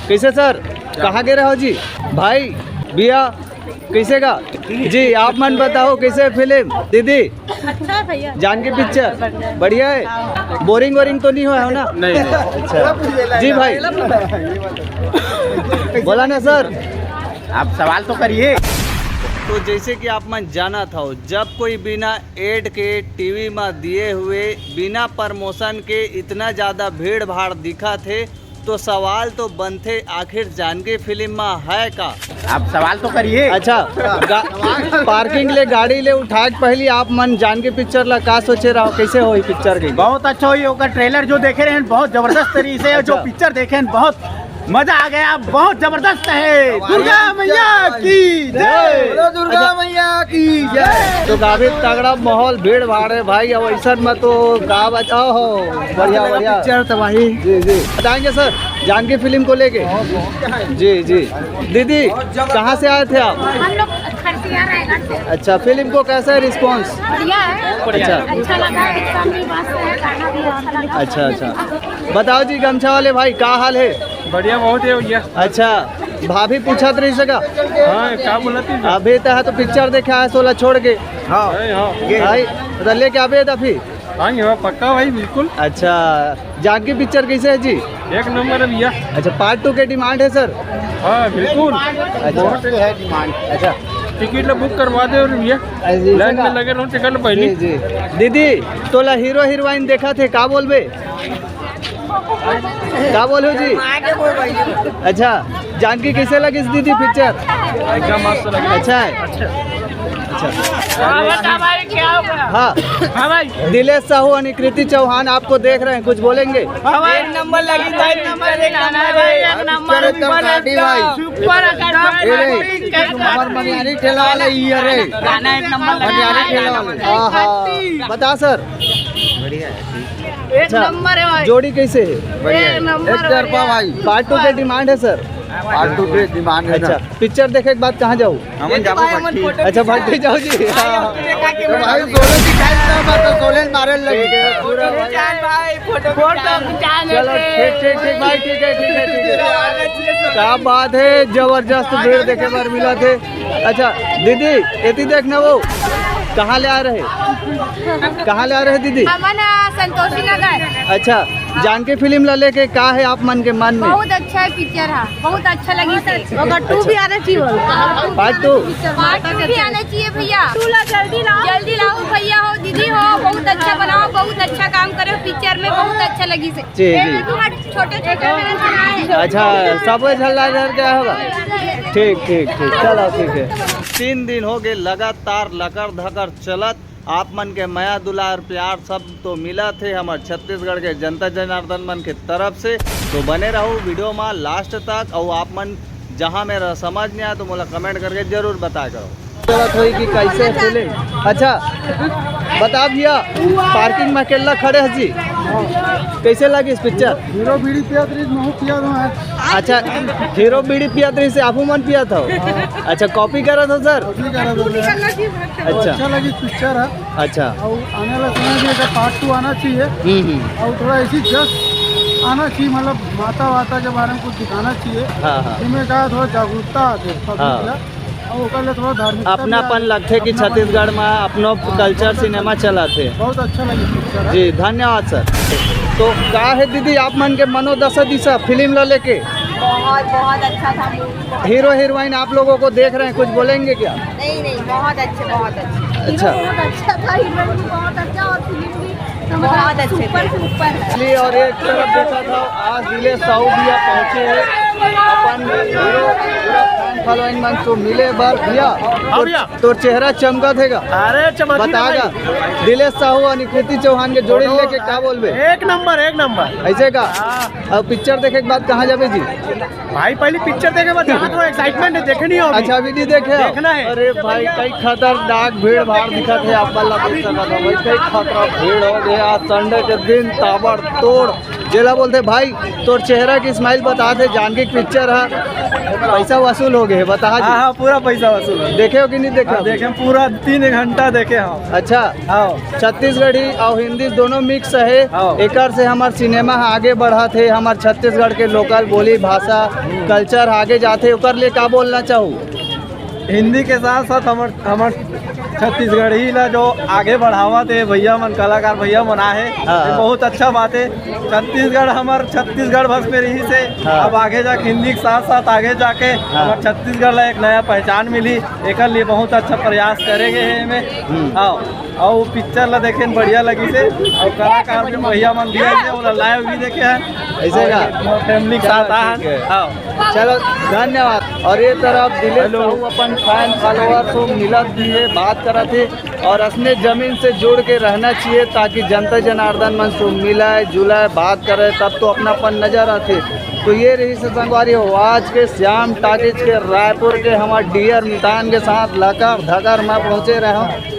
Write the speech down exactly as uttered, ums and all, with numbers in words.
कैसे सर, कहाँ गे रहे हो जी? भाई, भैया, कैसे का जी? आप मन बताओ, कैसे फिल्म दीदी? अच्छा है भैया। जानकी पिक्चर बढ़िया है। बोरिंग वोरिंग तो नहीं हुआ है ना? नहीं, नहीं। अच्छा जी भाई, बोला ना सर। आप सवाल तो करिए। तो जैसे कि आप मन जानत हव, जब कोई बिना एड के टीवी में दिए हुए, बिना प्रमोशन के इतना ज़्यादा भीड़ भाड़ दिखत हे, तो सवाल तो बनथे, आखिर जानकी फिल्म में है का? आप सवाल तो करिए। अच्छा, गा-, पार्किंग ले गाड़ी ले उठाए के पहली आप मन जानकी पिक्चर ला का सोचे रहो, कैसे होही पिक्चर के? बहुत अच्छा होही, ओकर ट्रेलर जो देखे रहे हैं, बहुत जबरदस्त तरीके से, जो अच्छा। पिक्चर देखे हैं, बहुत मजा आ गया, बहुत जबरदस्त है। दुर्गा मैया की जय। बोलो दुर्गा अच्छा। मैया की जय। तो काफी तगड़ा माहौल, भीड़ भाड़ है भाई, अब ऐसा में तो का बचाओ हो। बढ़िया, बढ़िया। पिक्चर तबाही। जी, जी। बताएंगे सर, जानकी फिल्म को लेके? जी, जी। दीदी, कहाँ से आए थे आप? हम लोग खरसिया रायगढ़ से। अच्छा, फिल्म को कैसा है रिस्पॉन्स? बढ़िया है। अच्छा। अच्छा लगा है, एकदम भी मस्त है, गाना भी अच्छा लगा। अच्छा, अच्छा। बताओ जी, गमछा वाले भाई, का हाल है? बढ़िया बहुत है भैया। अच्छा, भाभी पूछत रही सका? हाँ, का बोलत रही? अभी तो है तो पिक्चर देखा है सोलह छोड़ के। हाँ। हाँ, हाँ। भाई, तो लेके आबे दफी? हाँ, ये पक्का भाई, बिल्कुल। अच्छा, जानकी पिक्चर कैसे है जी? एक नंबर है भैया। अच्छा, पार्ट टू के डिमांड है सर? हाँ, बिल्कुल। अच्छा। बहुत है डिमांड। अच्छा। टिकट ला बुक करवा दे और भैया, ऐसे ही लाइन सका? में लगे रहो टिकट ला पहले। जी, जी। दीदी, तोला हीरो हीरोइन देखा थे, का बोलबे? का बोलो जी? अच्छा, जानकी कैसे लगी दीदी पिक्चर? एकदम मस्त लगी। अच्छा है। अच्छा। हाँ, बता भाई, क्या हुआ? हाँ। हाँ भाई। दिलेश साहू और कृति चौहान आपको देख रहे हैं, कुछ बोलेंगे? हाँ भाई, एक नंबर लगी भाई, पिक्चर एक नंबर है भाई, एक नंबर, पिक्चर एकदम सुपर काटी एकदम। भाई। सुपर एकदम। ये रे, हमार मनियारी ठेला वाला ही है रे। गाना एक नंबर लगा। मनियारी ठेला वाला। हाँ, हाँ। बता सर। बढ़िया है। एक अच्छा, नंबर है भाई। जोड़ी कैसे है? बढ़िया है। एक नंबर एक तरफा बढ़िया। भाई। पार्ट टू के डिमांड है सर? पार्ट टू के डिमांड है अच्छा, ना। पिक्चर देखे के बाद कहाँ जाऊ? हमन जाबो भाई, हमन भट्टी। फोटो अच्छा, खिंचाए। भट्टी जाओ जी। भाई, हाँ। अपने काके तो भाई, बोलो। सोले की टाइम ना, मैं तो सोले मारे लगे। ठीक है, पूरा भाई। खिंचाए भाई, फोटो फोटो खिंचाए। खिंचाए चलो, लेते। ठीक, ठीक, ठीक भाई, ठीक है, ठीक है, ठीक है। क्या बात है, जबरदस्त भीड़ देखे बर मिला थे। अच्छा दीदी, एती देख ना वो, कहाँ ले आ रहे, कहाँ ले आ रहे दीदी? हमन संतोषी नगर। अच्छा, जानकी फिल्म ला लेके का है आप मन के मन में? बहुत अच्छा है पिक्चर है, बहुत अच्छा लगी से। ओकर टू भी आना चाहिए। Part two? पार्ट टू भी आना चाहिए भैया। टू ला जल्दी लाओ, जल्दी लाओ भैया हो, दीदी हो, बहुत अच्छा बनाओ, बहुत अच्छा काम करे पिक्चर में, बहुत अच्छा लगी से। जी, जी। छोटे छोटे। अच्छा, सब झल्ला झर गया होगा। ठीक, ठीक, ठीक, चलो, ठीक है। तीन दिन हो गए लगातार लकर धकर चलत। आप मन के मया दुलार प्यार सब तो मिला थे हमर छत्तीसगढ़ के जनता जनार्दन मन के तरफ से। तो बने रहू वीडियो में लास्ट तक, और आप मन जहाँ मेरा समझ नहीं आया तो मोला कमेंट करके जरूर बताया करो। गलत होई कि कैसे फिल्म। अच्छा, बता भैया, पार्किंग में अकेला खड़े है जी, कैसे लगी इस पिक्चर? हीरो बीड़ी पियत रही, महू पिया दो है। अच्छा, हीरो बीड़ी पियत रही से आपू मन पिया था? अच्छा, कॉपी करत हो सर? कॉपी करत हो सर। अच्छा। अच्छा लगी पिक्चर है। अच्छा। और आने वाला समय भी एकर पार्ट टू आना चाहिए। हम्म, हम्म। और थोड़ा ऐसी जस आना चाहिए, मतलब माता वाता के बारे में कुछ दिखाना चाहिए। हाँ, हाँ। इनमें का थोड़ा जागरूकता आ जाए पब्लिक हाँ। ला। और ओकर ले थोड़ा धार्मिकता भी अपनापन आ-, लगथे कि अपनापन छत्तीसगढ़ में अपनो हाँ, कल्चर बहुत सिनेमा अच्छा, चलत हे। बहुत अच्छा लगे पिक्चर है। जी, धन्यवाद सर। तो का है दीदी, आप मन के मनोदशा दिशा फिल्म ला लेके? बहुत, बहुत अच्छा था मूवी। हीरो हीरोइन आप लोगों को देख रहे हैं, कुछ बोलेंगे क्या? नहीं, नहीं, बहुत अच्छे, बहुत अच्छे। अच्छा। हीरो बहुत अच्छा था, हीरोइन भी बहुत अच्छा और फिल्म भी बहुत अच्छे सुपर, थे। सुपर है। चलिए, और एक तरफ देखा था, आज दिलेश साहू भैया पहुंचे हैं अपन हीरो पूरा फैन फॉलोइंग मन से मिले बार भैया। हाँ भैया। तोर चेहरा चमकत हे गा। अरे चमकी बता गा। दिलेश साहू और कृति चौहान के जोड़ी लेके का बोलबे? एक नंबर, एक नंबर। ऐसे का? हाँ। अब पिक्चर देखे के बाद कहाँ जाबे जी? भाई पहले पिक्चर देखे बाद जहाँ थोड़ा एक्साइटमेंट है, देखे नहीं हो अभी। अच्छा, अभी नहीं देखे हो? देखना है। अरे भाई, कई खतरनाक भीड़ भाड़ दिखत है, आप मन ला देख सकत हो भाई, कई खतरा भीड़ हो गया। आज संडे के दिन ताबड़तोड़ जेला बोलते भाई, तोर चेहरा की स्माइल बता थे, जानकी पिक्चर है। पैसा वसूल हो गए, बता जी। हाँ, हाँ, पूरा पैसा वसूल हो गए। देखे हो कि नहीं देखे हो? हाँ, देखे, पूरा तीन घंटा देखे हम। अच्छा। हाँ। छत्तीसगढ़ी और हिंदी दोनों मिक्स है। हाँ। एकर से हमार सिनेमा आगे बढ़त है, हमार छत्तीसगढ़ के लोकल बोली भाषा, कल्चर आगे जाते, ओकर लिए का बोलना चाहू? हिंदी के साथ साथ हमर हमर छत्तीसगढ़ी ला जो आगे बढ़ावत हे भैया मन, कलाकार भैया मन आहे, हाँ, ये हाँ। बहुत अच्छा बात है। छत्तीसगढ़ हमर छत्तीसगढ़ बस में रही से, हाँ। अब आगे जाके हिंदी के साथ साथ आगे जाके हाँ। हमर छत्तीसगढ़ ला एक नया पहचान मिली, एकर लिए बहुत अच्छा प्रयास करे गए हैं एमे। हम्म। हाँ, और वो पिक्चर ला देखे बढ़िया लगी से, और कलाकार भी भैया मन भी आई है, वो लाइव भी देखे हैं। ऐसे का? और फैमिली के साथ चलो, आ ठीक है। हाँ। चलो, धन्यवाद। और ये तरफ दिलेश साहू अपन फैन फॉलोअर से मिलत भी है, बात करत है, और असने जमीन से जुड़ के रहना चाहिए, ताकि जनता जनार्दन मन से मिले जुले, बात करे, तब तो अपनापन नजर आते। तो ये रही से संगवारी हो, आज के श्याम टाकीज के रायपुर के हमारे डीआर मितान के साथ लकर धकर में पहुँचे रहे हूँ।